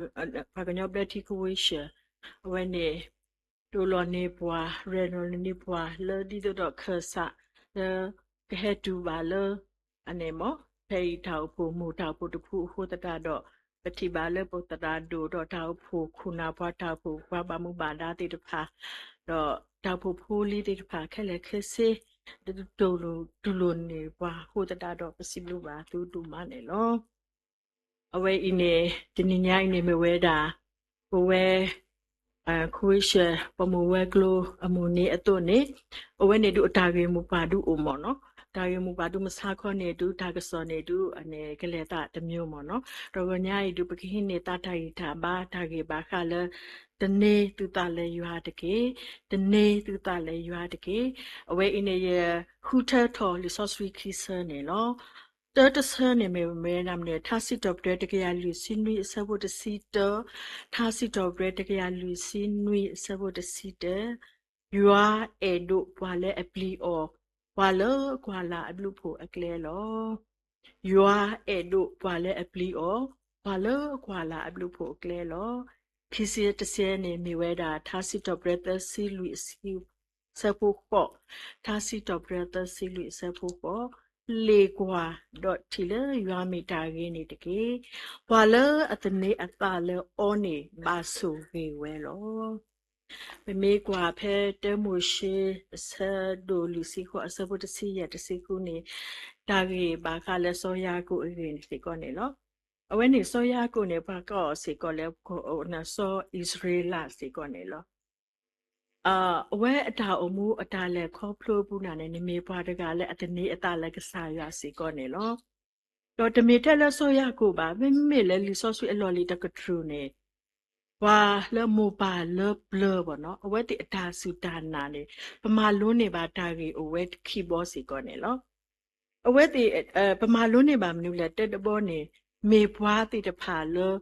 ပှၤကညီဘျၢထံခဝ့ၡၢၣ် အဝဲန့ၣ် ဒိးလီၤန့ၢ်ပှၤ ရဲၣ်လီၤန့ၢ်ပှၤလၢဒ်သိးဒီးခၢၣ်စး လၢကဟဲတုၤဘၣ်လၢ အန့ၣ်မ့ၢ် ဖဲအံၤတၢ်အိၣ်ဖှိၣ်မိၢ်တၢ်အိၣ်ဖှိၣ်တဖုအဃိသတးဒီး ပထံၣ်ဘၣ်လၢပသရၣ်ဒိၣ်ဒီးတၢ်အိၣ်ဖှိၣ်ခိၣ်နၢ်ပှၤတၢ်အိၣ်ဖှိၣ်ပှၤဘၣ်မူဘၣ်ဒါသ့ၣ်တဖၣ် ဒီးတၢ်အိၣ်ဖှိၣ်ဖိလံၤသ့ၣ်တဖၣ်ခဲလၢာ်ခဲဆ့ တူၢ်လိာ်န့ၢ်ပှၤအဃိသတးဒီး ပစံးဘျုးဘၣ်သုဒိၣ်မးန့ၣ်လီၤ. အဝဲအံၤန့ၣ် တနံၤညါအံၤန့ၣ်မ့ၢ်ဝဲဒၣ် ပဝဲ ခဝ့ၡၢၣ် ပမိၢ်ဝဲၤကျိၤအမုၢ်နံၤအသိးန့ၣ် အဝဲန့ၣ်ဒုးအတၢ်ဂ့ၢ်မိၢ်ပှၢ်ဒုးအိၣ်မ့ၢ်နီၤ, တၢ်ဂ့ၢ်မိၢ်ပှၢ်ဒုးမဆါခီန့ၣ်ဒုး တၢ်ကစီၣ်န့ၣ်ဒုး အန့ၣ်ကလဲၤသးတမျိုးမ့ၢ်နီၤ, ဒီးဂီၤညါအံၤဒုး ပကဟံးန့ၢ်သးတၢ်ဂံၢ်တၢ်ဘါ တၢ်ဂ့ၢ်ဘၣ်ဃးလၢ တန့ၢ်သုသးလၢယွၤတက့ၢ်, တန့ၢ်သုသးလၢယွၤတက့ၢ်. အဝဲအံၤန့ၣ် ယဃုထၢထီၣ်လံာ်စီဆှံခံဆၢန့ၣ်လီၤ. တၢတဆၢန့ၣ်မ့ၢ်ဝဲဒၣ်မနုၤ ထါစံးထီၣ်ပတြၢၤ တကယၤလွံၢ်ဆံနွံအဆၢဖိတဆံတၢ, ထါစံးထီၣ်ပတြၢၤ တကယၤလွံၢ်ဆံနွံအဆၢဖိတဆံတၢ, ယွၤအဲၣ်ဒိးပှၤလၢအပျံၤအီၤ, ပှၤလၢကွၢ်လၢ်အဘျုးအဖှိၣ်အကျဲလီၤ. ယွၤအဲၣ်ဒိးပှၤလၢအပျံၤအီၤ, ပှၤလၢကွၢ်လၢ်အဘျုးအဖှိၣ်အကျဲလီၤ. ခံဆံတဆၢန့ၣ်မ့ၢ်ဝဲဒၣ် ထါစံးထီၣ်ပတြၢၤ သၢဆံလွံၢ်အဆၢ အဆၢဖိဃိး, ထါစံးထီၣ်ပတြၢၤ သၢဆံလွံၢ်အဆၢဖိဃိး, လ့ၣ်ကွၢ်ဒီးထံၣ်လၢယွၤမ့ၢ်တၢ်ဂ့ၤန့ၣ်တက့ၢ်. ပှၤလၢအသန့ၤအသးလၢအီၤန့ၣ် ဘၣ်ဆိၣ်ဂ့ၤဝဲလီၤ. ပမ့ၢ်ကွၢ်ဖဲတၢမိၤၡ့ အဆၢဒိၣ်လွံၢ်ဆံဃိး အဆၢဖိတဆံယဲၢ်တဆံဃုန့ၣ် တၢ်ဂ့ၢ်ဘၣ်ဃးလၢစီၤယၤကိာ်အဂ့ၢ်န့ၣ်စ့ၢ်ကီးန့ၣ်လီၤ. အဝဲန့ၣ်စီၤယၤကိာ်န့ၣ် ပှၤကိးအီၤစ့ၢ်ကီးလၢ စီၤအံၣ်စရ့လးစ့ၢ်ကီးန့ၣ်လီၤ. အဝဲအတၢ်အိၣ်မူအတၢ်လဲၤခီဖျိအပူၤန့ၣ်န့ၣ် မ့ၢ်ပှၤတဂၤလၢအသန့ၤအသးလၢကစၢ်ယွၤစ့ၢ်ကီးန့ၣ်လီၤ. ဒီးတမ့ၢ်ထဲလၢစီၤယၤကိာ်ဘၣ်, မ့မ့ၢ်လၢလံာ်စီဆှံအလီၢ်လံၤတကတြူၢ်န့ၣ် ပှၤလၢမိၢ်ပၢ်လၢပျၢၤဘၣ်နီၤ, အဝဲသ့ၣ်အတၢ်စူၢ်တၢ်နာ်န့ၣ် ပမၤလိန့ၢ်ဘၣ်တၢ်ဂ့ၢ်အိၣ်ဝဲခံဘီစ့ၢ်ကီးန့ၣ်လီၤ. အဝဲသ့ၣ် ပမၤလိန့ၢ်ဘၣ်မနုၤလဲၣ်, တၢ်တဘီန့ၣ် မ့ၢ်ပှၤသ့ၣ်တဖၣ်လၢ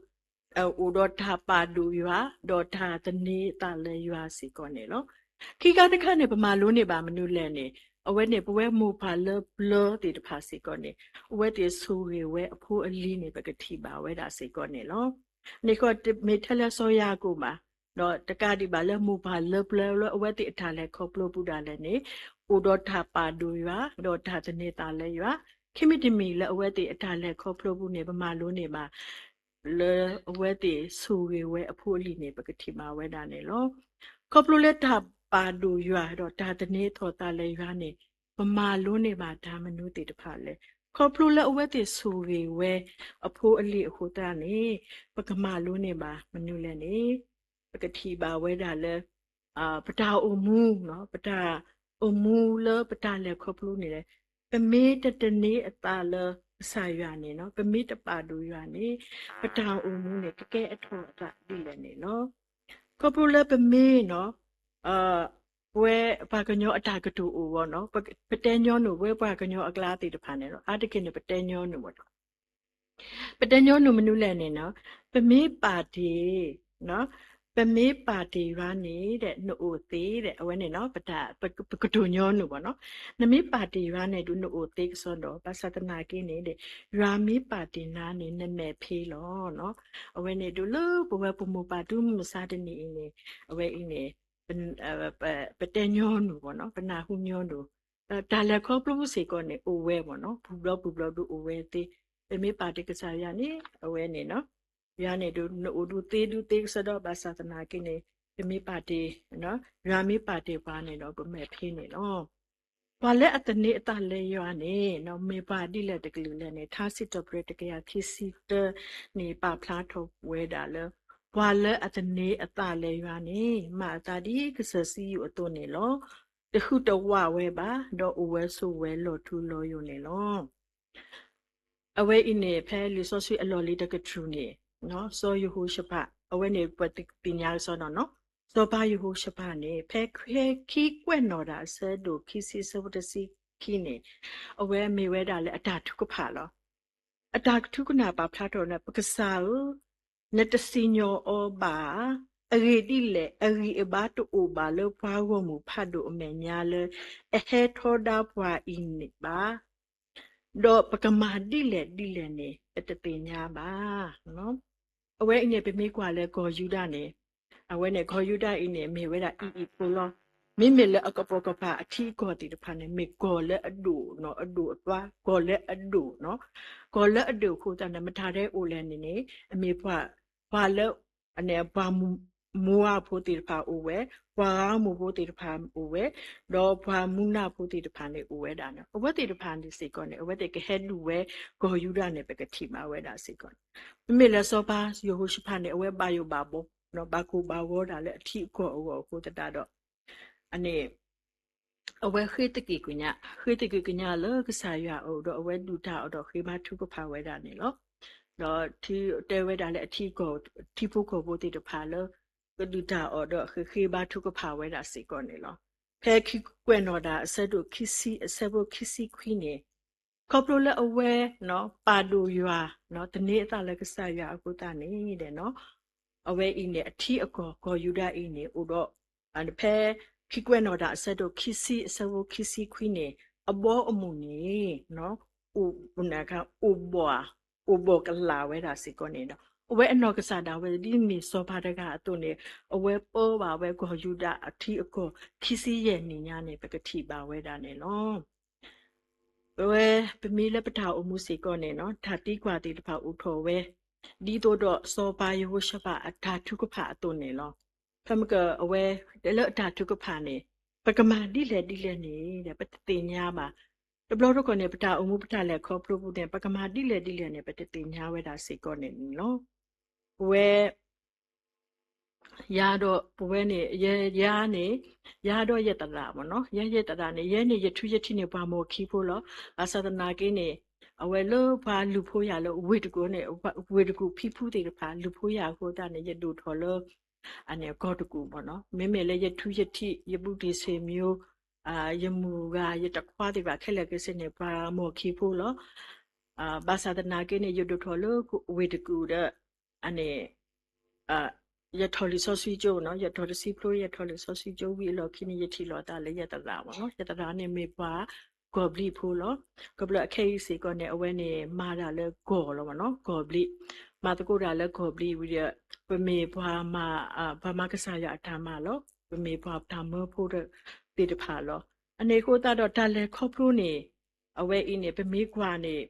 အိၣ်ဒီးတၢ်ပာ်ဒိၣ်ယွၤ ဒီးတၢ်သန့ၤအသးလၢယွၤစ့ၢ်ကီးန့ၣ်လီၤ. ခံခါတခါန့ၣ် ပမၤလိန့ၢ်ဘၣ်မနုၤလဲၣ်န့ၣ်, အဝဲန့ၣ် ပဝဲမိၢ်ပၢ်လၢပျၢၤသ့ၣ်တဖၣ်စ့ၢ်ကီးန့ၣ် အဝဲသ့ၣ်ဆိၣ်ဂ့ၤဝဲအဖိအလံၤန့ၣ် ပကထံၣ်ဘၣ်ဝဲဒၣ်စ့ၢ်ကီးန့ၣ်လီၤ. န့ၣ်ဃီတမ့ၢ်ထဲလၢစီၤယၤကိာ်ဘၣ်, ဒီးတကးဒံးဘၣ်လၢမိၢ်ပၢ်လၢပျၢၤလၢအဝဲသ့ၣ်အတၢ်လဲၤခီဖျိပူၤဒၣ်လဲာ်န့ၣ် အိၣ်ဒီးတၢ်ပာ်ဒိၣ်ယွၤ ဒီးတၢ်သန့ၤသးလၢယွၤ, ခံမံၤတမံၤလၢအဝဲသ့ၣ်အတၢ်လဲၤခီဖျိပူၤန့ၣ် ပမၤလိန့ၢ်ဘၣ် လၢအဝဲသ့ၣ်ဆိၣ်ဂ့ၤဝဲအဖိအလံၤန့ၣ် ပကထံၣ်ဘၣ်ဝဲဒၣ်န့ၣ်လီၤ. ခီဖျိလၢတၢ်ပာ်ဒိၣ်ယွၤ ဒီးတၢ်သန့ၤထီၣ်သးလၢယွၤန့ၣ် ပမၤလိန့ၢ်ဘၣ်တၢ်မနုၤသ့ၣ်တဖၣ်လဲၣ်. ခီဖျိလၢအဝဲသ့ၣ်ဆိၣ်ဂ့ၤဝဲအဖိအလံၤအဃိသတးန့ၣ် ပကမၤလိန့ၢ်ဘၣ်မနုၤလဲၣ်န့ၣ် ပကထံၣ်ဘၣ်ဝဲဒၣ်လၢ ပတၢ်အိၣ်မူ, ပတၢ်အိၣ်မူလၢပတၢ်လဲၤခီဖျိန့ၣ်လဲၣ်, ပမ့ၢ်တသန့ၤအသးလၢကစၢ်ယွၤန့ၣ်, ပမ့ၢ်တပာ်ဒိၣ်ယွၤန့ၣ် ပတၢ်အိၣ်မူန့ၣ် ကကဲအထီၣ်အသးဒ်လဲၣ်န့ၣ်လီၤ. ခီဖျိလၢပမ့ၢ် ပဝဲပှၤကညီအတၢ်ကတိၤအိၣ်ဝဲနီၤ, ပတဲညီနုၢ်ဝဲပှၤကညီအကျါသ့ၣ်တဖၣ်န့ၣ်လီၤ. အါတက့ၢ်န့ၣ် ပတဲညီနုၢ်ဝဲ ပတဲညီနုၢ်မနုၤလဲၣ်န့ၣ်နီၤ, ပမ့ၢ်ပာ်တ့ၢ်, ပမ့ၢ်ပာ်တ့ၢ်ယွၤန့ၣ်ဒီး နအိၣ်သ့ဒီး အဝဲန့ၣ်နီၤ, ပကတိၤညီနုၢ်ဘၣ်နီၤ, နမ့ၢ်ပာ်တ့ၢ်ယွၤန့ၣ်ဒီး နအိၣ်သ့ကစီဒီ, ဘၣ်ဆၣ်သနာ်က့န့ၣ်ဒီး ယွၤမ့ၢ်ပာ်တ့ၢ်နၤန့ၣ် နမဲာ်ဖ့လီၤ. အဝဲန့ၣ်ဒီးလၢပဝဲပမိၢ်ပၢ်တုၤမုၢ်မဆါတနံၤအံၤန့ၣ် အဝဲအံၤန့ၣ် ပတဲညီနုၢ်ဘၣ်နီၤ, ပနၢ်ဟူညီနုၢ်, တၢ်လဲၤခီဖျိပူၤစ့ၢ်ကီးန့ၣ် အိၣ်ဝဲဘၣ်နီၤ, ပူၤဘျီပူၤဘျီဒီးအိၣ်ဝဲသ့, ပမ့ၢ်ပာ်တ့ၢ်ကစၢ်ယွၤန့ၣ် အဝဲန့ၣ်နီၤ, ယွၤန့ၣ်ဒီး နအိၣ်ဒုးသ့ဒုးသ့ကစီဒီ, ဘၣ်ဆၣ်သနာ်က့န့ၣ် ပမ့ၢ်ပာ်တ့ၢ်, ယွၤမ့ၢ်ပာ်တ့ၢ်ပှၤန့ၣ်ဒီး ပမဲာ်ဖ့န့ၣ်လီၤ. ပှၤလၢအသန့ၤအသးလၢယွၤန့ၣ် မ့ၢ်ပှၤဒ်လဲၣ်တကလုာ်လဲၣ်န့ၣ် ထါစံးထီၣ်ပတြၢၤတကယၤခံဆံတၢန့ၣ် ပာ်ဖျါထီၣ်ဝဲဒၣ်လၢ ပှၤလၢအသန့ၤအသးလၢယွၤန့ၣ် မၤအသးဒ်ကစၢၢ်စံယိၣ်အသိးန့ၣ်လီၤ. တဟုးတဝးဝဲဘၣ်, ဒီးအိၣ်ဝဲဆိးဝဲလီၤထူလီၤယိာ်န့ၣ်လီၤ. အဝဲအံၤန့ၣ် ဖဲလံာ်စီဆှံအလီၢ်လံၤတကတြူၢ်န့ၣ် စီၤယဟိၤၡဖး အဝဲန့ၣ် ပသ့ၣ်ညါကစီဒီနီၤ, စီၤပၤယဟိၤၡဖးန့ၣ် ဖဲခံကွဲးနီၣ်တၢ်အဆၢဒိၣ်ခံဆံအဆၢဖိတဆံခံန့ၣ် အဝဲမ့ၢ်ဝဲဒၣ်လၢအတၢ်ထုကဖၣ်လီၤ. အတၢ်ထုကဖၣ်ပာ်ဖျါထီၣ်န့ၣ် ပကစၢ်ဧၢ, နတစံၣ်ညီၣ်အီၤဘၣ်ဧါ. အဂ့ၢ်ဒ်လဲၣ် အဂံၢ်အဘါတအိၣ်ဘၣ်လၢပှၤဂီၢ်မုၢ်ဖးဒိၣ်အမဲာ်ညါလၢ အဟဲထီဒါပှၤအံၤန့ၣ်ဘၣ်. ဒီးပကမၤဒ်လဲၣ်ဒ်လဲၣ်န့ၣ် ပတသ့ၣ်ညါဘၣ်. အဝဲအံၤန့ၣ် ပမ့ၢ်ကွၢ်လၢကီၢ်ယူဒၤန့ၣ်, အဝဲန့ၣ် ကီၢ်ယူဒၤအံၤန့ၣ် မ့ၢ်ဝဲဒၣ်အံၤအံၤဖိလီၤ. မ့မ့ၢ်လၢအကပိာ်ကပၤအထံအကီၢ်သ့ၣ်တဖၣ်န့ၣ် မ့ၢ်ကီၢ်လၢအဒိၣ်နီၤ အဒိၣ်အသွါ ကီၢ်လၢအဒိၣ်နီၤ, ကီၢ်လၢအဒိၣ်အဃိသတးန့ၣ် မတၤဒဲအိၣ်လဲၣ်န့ၣ်န့ၣ် အမ့ၢ်ပှၤ ပှၤလၢ အန့ၣ် ပှၤမိၤအၤဖိသ့ၣ်တဖၣ်အိၣ်ဝဲ, ပှၤအၤမိၣ်ဖိသ့ၣ်တဖၣ်အိၣ်ဝဲ, ဒီးပှၤမူနၤဖိသ့ၣ်တဖၣ်န့ၣ်အိၣ်ဝဲဒၣ်န့ၣ် အဝဲသ့ၣ်တဖၣ်န့ၣ်စ့ၢ်ကီးန့ၣ် အဝဲသ့ၣ်ကဟဲဒုးဝဲကီၢ်ယူဒၤန့ၣ် ပကထံၣ်ဘၣ်ဝဲဒၣ်စ့ၢ်ကီးန့ၣ်, မ့မ့ၢ်လၢစီၤပၤယဟိၤၡဖးန့ၣ် အဝဲဘၣ်ယိၣ်ဘၣ်ဘီ ဘၣ်ကိၢ်ဘၣ်ဂီၤဒၣ်လၢအထံအကီၢ်အဂီၢ်အဃိသတးဒီး အန့ၣ် အဝဲဃ့သက့ၢ်ကညး ဃ့သက့ၢ်ကညးလၢကစၢ်ယွၤအအိၣ်ဒီး အဝဲဒုးတၢ်အီၤဒီးဃ့ဘါထုကဖၣ်ဝဲဒၣ်န့ၣ်လီၤ. ဒီးထံတဲဝဲဒၣ်လၢအထံကီၢ် ထံဖိကီၢ်ဖိသ့ၣ်တဖၣ်လၢ ကဒုးတၢ်အီၤဒီးဃ့ဃ့ဘါထုကဖၣ်ဝဲဒၣ်စ့ၢ်ကီးန့ၣ်လီၤ. ဖဲခံကွဲးနီၣ်တၢ်အဆၢဒိၣ်ခံဆံ အဆၢဖိခံဆံခွံန့ၣ် ခီဖျိလၢအဝဲ ပာ်ဒိၣ်ယွၤ သန့ၤအသးလၢကစၢ်ယွၤအဃိသတးန့ၣ်ဒီး အဝဲအံၤန့ၣ် အထံအကီၢ်ကီၢ်ယူဒၤအံၤန့ၣ် အိၣ်ဒီး ဖဲခံကွဲးနီၣ်တၢ်အဆၢဒိၣ်ခံဆံ အဆၢဖိခံဆံခွံန့ၣ် အဘီအမုၢ်န့ၣ် အိၣ်ဘီၣ် အိၣ်ဘီၣ်ကလာ်ဝဲဒၣ်စ့ၢ်ကီးန့ၣ်ဒီး အဝဲအနီၢ်ကစၢ်ဒၣ်ဝဲဒ်မ့ၢ်စီၤပၤတဂၤအသိးန့ၣ် အဝဲပၢဘၣ်ဝဲကီၢ်ယူဒၤအထံအကီၢ် ခံဆံယဲၢ်နံၣ်ညါန့ၣ် ပကထံၣ်ဘၣ်ဝဲဒၣ်န့ၣ်လီၤ. ပဝဲ ပမ့ၢ်လၢပတၢ်အိၣ်မူစ့ၢ်ကီးန့ၣ် တၢ်သံကွၢ်သ့ၣ်တဖၣ်အိၣ်ထီၣ်ဝဲ ဒ်သိးဒီးစီၤပၤယဟိၤၡဖးအတၢ်ထုကဖၣ်အသိးန့ၣ်လီၤ. ဖဲမ့ၢ်က အဝဲ လၢအတၢ်ထုကဖၣ်န့ၣ် ပကမၤဒ်လဲၣ်ဒ်လဲၣ်န့ၣ် ပတသ့ၣ်ညါဘၣ်. တဘျီတခီၣ်န့ၣ် ပတၢ်အိၣ်မူပတၢ်လဲၤခီဖျိပူၤန့ၣ် ပကမၤဒ်လဲၣ်ဒ်လဲၣ်န့ၣ် ပတသ့ၣ်ညါဝဲဒၣ်စ့ၢ်ကီးန့ၣ်လီၤ. ပဝဲ ယၤဒီးပဝဲန့ၣ် ယၤန့ၣ် ယၤဒီးယသရၣ်မ့ၢ်နီၤ ယၤယသရၣ်န့ၣ် ယဲန့ၣ် ယထူယထံးန့ၣ် ပှၤမိၢ်ခံဖိလီၤ. ဘၣ်ဆၣ်သနာ်က့န့ၣ် အဝဲလၢပှၤလုၢ်ဖိယၤလၢဝ့ၢ်တကူၣ်န့ၣ် ဝ့ၢ်တကူၣ်ဖံဖုသ့ၣ်တဖၣ် လုၢ်ဖိယၤအဃိသတးန့ၣ် ယဒိၣ်ထီၣ်လၢ အန့ၣ်ကီၢ်တကူၣ်မ့ၢ်နီၤ မ့မ့ၢ်လၢယထူယထံး ယဘူးတံၢ်ဆ့ၣ်မံၤ ယမုၢ်ဂၤ ယတခွါသ့ၣ်တဖၣ်ခဲလၢာ်ခဲဆ့န့ၣ် ပှၤမိၢ်ခံဖိလီၤ. ဘၣ်ဆၣ်သနာ်က့န့ၣ် ယဒိၣ်ထီၣ်လၢဝ့ၢ်တကူၣ်ဒီး အန့ၣ် ယထီၣ်လံာ်စီဆှံကၠိနီၤ ယထီၣ်တဆံဖျိ ယထီၣ်လံာ်စီဆှံကၠိဝံၤအလီၢ်ခံန့ၣ် ယထံၣ်လိာ်သးလၢယသရၣ်မ့ၢ်နီၤ ယသရၣ်န့ၣ်မ့ၢ်ပှၤကီၢ်ဘျံးဖိလီၤ. ခီဖျိအခဲအံၤစ့ၢ်ကီးန့ၣ် အဝဲန့ၣ်မၤတၢ်လၢကီၢ်လီၤမ့ၢ်နီၤ ကီၢ်ဘျံး မၤသကိးတၢ်လၢကီၢ်ဘျံးဝံၤဒီး ပမ့ၢ်ပှၤမၤ ပှၤမၤကစၢ်ယွၤအတၢ်မၤလီၤ. ပမ့ၢ်ပှၤတၢ်မၢဖိသ့ၣ်တဖၣ်လီၤ. အန့ၣ်အဃိသတးဒီးတၢ်လဲၤခီဖျိန့ၣ် အဝဲအံၤန့ၣ် ပမ့ၢ်ကွၢ်န့ၣ်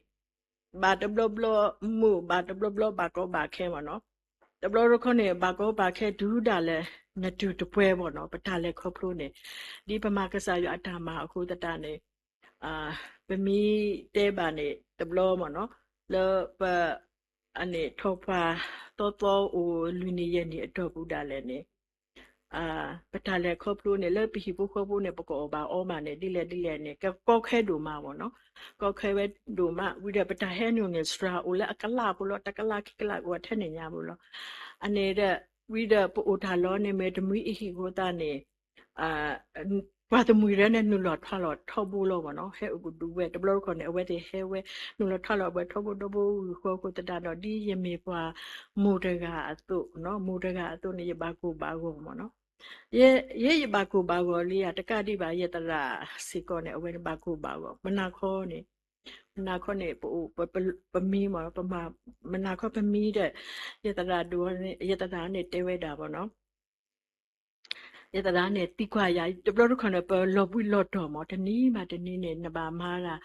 ဘၣ်တဘျီဘျီမုာ် ဘၣ်တဘျီဘျီဘၣ်ကီဘၣ်ခဲမ့ၢ်နီၤ တဘျီတခီန့ၣ် ဘၣ်ကီဘၣ်ခဲတုၤဒၣ်လဲာ် နတုၤတပှဲၤမ့ၢ်နီၤ ပတၢ်လဲၤခီဖျိန့ၣ် ဒ်ပမၤကစၢ်ယွၤအတၢ်မၤအဃိသတးန့ၣ် ပမ့ၢ်တဲဘၣ်န့ၣ် တဘျီမ့ၢ်နီၤ လၢပ အန့ၣ် ထီၣ်ပှၢ်သီသီအိၣ်လွံၢ်နံၣ်ယဲၢ်နံၣ်အတီၢ်ပူၤဒၣ်လဲာ်န့ၣ် ပတၢ်လဲၤခီဖျိန့ၣ် လၢပဟံၣ်ဖိဃီဖိန့ၣ် ပကအီၣ်ဘၣ်အီဘၣ်န့ၣ် ဒ်လဲၣ်ဒ်လဲၣ်န့ၣ် ကကီခဲဒိၣ်မးမ့ၢ်နီၤ ကီခဲဝဲဒိၣ်မး ဝံၤဒီးပတၢ်ဟဲနုာ်န့ၣ် စှၤအိၣ်လၢအကလးဖိလီၤ တကလးခံကလးအိၣ်ထဲန့ၣ်ညါဖိလီၤ. အန့ၣ်ဒီး ဝံၤဒီးပအိၣ်တၢ်လီၤန့ၣ် မ့ၢ်တမှံၤအဟံၣ်အဃိသတးန့ၣ် ပှၤတမှံၤဒဲးန့ၣ် နုာ်လီၤထွါလီၤထီဘိလီၤမ့ၢ်နီၤ ဟဲအိၣ်ကဒုးဝဲ တဘျီတခီၣ်န့ၣ် အဝဲသ့ၣ်ဟဲဝဲ နုာ်လီၤထွါလီၤဝဲထီဘိဒီဘိဝံၤဃီအဃိသတးဒီး ဒ်ယမ့ၢ်ပှၤမိၢ်တဂၤအသိး မိၢ်တဂၤအသိးန့ၣ် ယဘၣ်ကိၢ်ဘၣ်ဂီၤမ့ၢ်နီၤ ယဲယဘၣ်ကိၢ်ဘၣ်ဂီၤလံဧါ တကးဒံးဘၣ် ယသရၣ်စ့ၢ်ကီးန့ၣ် အဝဲန့ၣ်ဘၣ်ကိၢ်ဘၣ်ဂီၤ မုၢ်နၤခီန့ၣ် မုၢ်နၤခီန့ၣ် ပအိၣ် ပမံမ့ၢ် မုၢ်နၤခီပမံဒီး ယသရၣ်ဒိၣ် ယသရၣ်န့ၣ်တဲဝဲဒၣ်မ့ၢ်နီၤ ယသရၣ်န့ၣ်သံကွၢ်ယၤ တဘျီတခီၣ်န့ၣ် ပလီၤဘှံးလီၤတီၤမ့ၢ် တနံၤဘၣ်တနံၤန့ၣ် နဘၣ်မၤဒၣ်